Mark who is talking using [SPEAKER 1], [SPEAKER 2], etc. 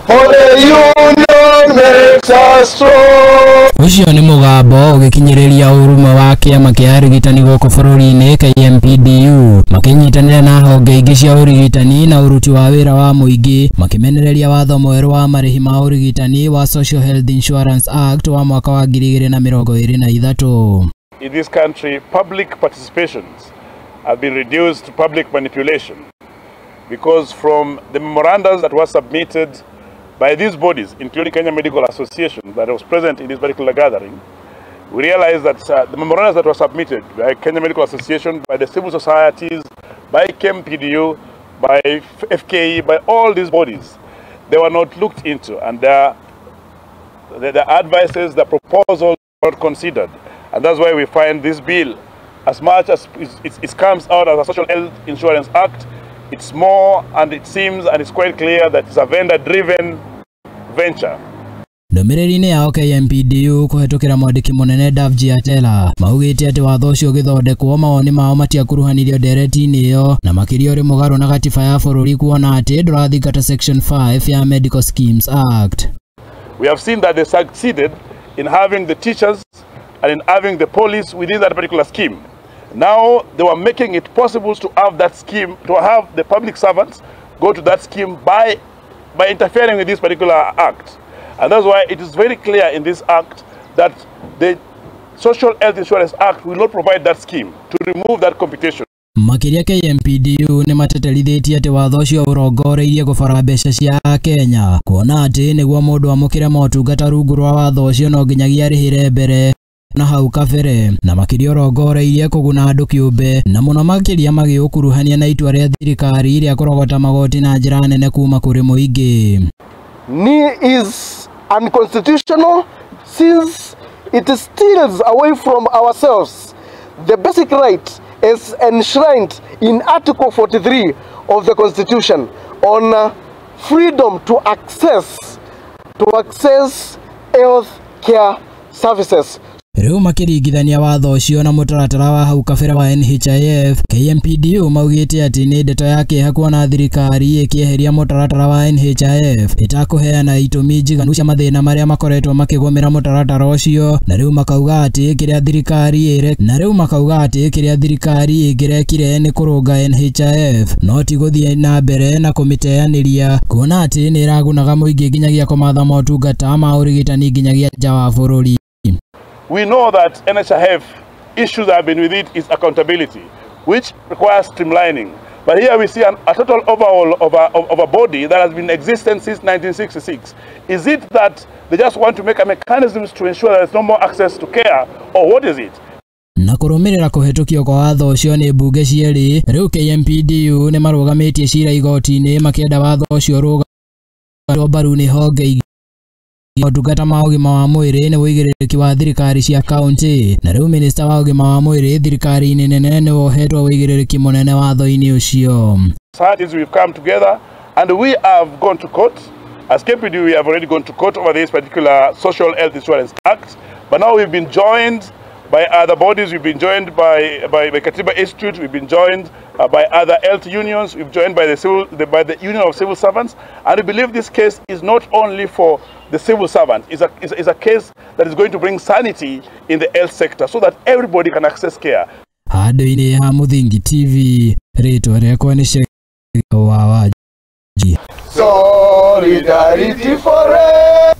[SPEAKER 1] For the union makes us strong.
[SPEAKER 2] Ũcio nĩ mũgambo ũgĩkinyĩrĩria ũrũmwe wa kĩama kĩa arigitani gũkũ bũrũri-inĩ KMPDU makĩnyitanĩra na honge ingĩ cia ũrigitani na ũruti wa wĩra wa mũingĩ makĩmenereria watho mwerũ wa marĩhi ma ũrigitani wa Social Health Insurance Act wa mwaka wa 2023.
[SPEAKER 3] In this country, public participations have been reduced to public manipulation because from the memorandums that were submitted by these bodies, including Kenya Medical Association that was present in this particular gathering, we realized that the memorandums that were submitted by Kenya Medical Association, by the civil societies, by KMPDU, by FKE, by all these bodies, they were not looked into, and their advices, their proposals were not considered. And that's why we find this bill, as much as it comes out as a Social Health Insurance Act, it's more, and it seems, and it's quite clear that it's a vendor-driven venture.
[SPEAKER 2] Ndũmĩrĩri-inĩ yao KMPDU kũhetũkĩra mwandĩki mũnene Davji Atela maugĩte atĩ watho ũcio ũgĩthondekwo mawoni mao matiakuruhanirio ndereti-inĩ ĩyo na makĩria ũrĩ mũgarũ na gatiba ya bũrũri kuona atĩ ndũrathingata Section 5 ya Medical Schemes Act.
[SPEAKER 3] We have seen that they succeeded in having the teachers and in having the police within that particular scheme. Now they were making it possible to have that scheme, to have the public servants go to that scheme by interfering with this particular act. And that's why it is very clear in this act that the Social Health Insurance Act will not provide that scheme to remove that computation.
[SPEAKER 2] Makĩria KMPDU nĩ mateterithĩtie atĩ watho ũcio ũrongoreirie gũbara mbeca cia Kenya kuona atĩ nĩguo mũndũ amũkĩre motungata rungu rwa watho ũcio no nginyagia arĩhĩre mbere na hau kabere na makĩria ũrongoreirie kũguna andũ kĩũmbe na mũno makĩria magĩũkuruhania na itua rĩa thirikari rĩa kũrogota magoti na njĩra nene kuma kũrĩ mũingĩ.
[SPEAKER 1] Ni is unconstitutional since it steals away from ourselves the basic right as enshrined in Article 43 of the Constitution on freedom to access health care services.
[SPEAKER 2] Rĩu makĩringithania watho ũcio na mũtaratara wa hau kabere wa NHIF, KMPDU maugĩte atĩ nĩ ndeto ya kĩeha kuona thirikari ĩkĩeheria mũtaratara wa NHIF ĩtakũheana itũmi njiganu cia mathĩna marĩa makoretwo makĩgũmĩra mũtaratara ũcio, na rĩu makauga atĩ kĩrĩa thirikari ĩngĩrekire nĩ kũrũnga NHIF no ti gũthiĩ na mbere na kũmĩteanĩria kuona atĩ nĩ ĩragunaga mũingĩ nginyagia kũmatha motungata ma ũrigitani nginyagia nja wa bũrũri.
[SPEAKER 3] We know that NHIF issues that have been with it is accountability, which requires streamlining. But here we see a total overhaul of a body that has been in existence since 1966. Is it that they just want to make a mechanisms to ensure that there's no more access to care, or what is it?
[SPEAKER 2] Na kũrũmĩrĩra kũhetũkio kwa watho ũcio nĩ mbunge cierĩ, rĩu KMPDU nĩ marũgamĩtie cira igoti-inĩ makĩenda watho ũcio ũrũgamio mbaru nĩ honge ingĩ. Motungata ma ũgima wa mwĩrĩ nĩ ũigĩrĩrĩki wa thirikari cia kaunti na rĩu minista wa ũgima wa mwĩrĩ thirikari-inĩ nene nĩ wohetwo ũigĩrĩrĩki mũnene watho-inĩ ũcio.
[SPEAKER 3] Societies, we've come together and we have gone to court. As KMPDU, we have already gone to court over this particular Social Health Insurance Act, but now we've been joined by other bodies. We've been joined by Katiba Institute, we've been joined by other health unions, we've joined by the Union of Civil Servants, and we believe this case is not only for the civil servants, it's a case that is going to bring sanity in the health sector so that everybody can access care.
[SPEAKER 2] Handũ-inĩ ha Mũthingi TV, rĩtwa rĩakwa nĩ wa Wanji.
[SPEAKER 1] Solidarity forever.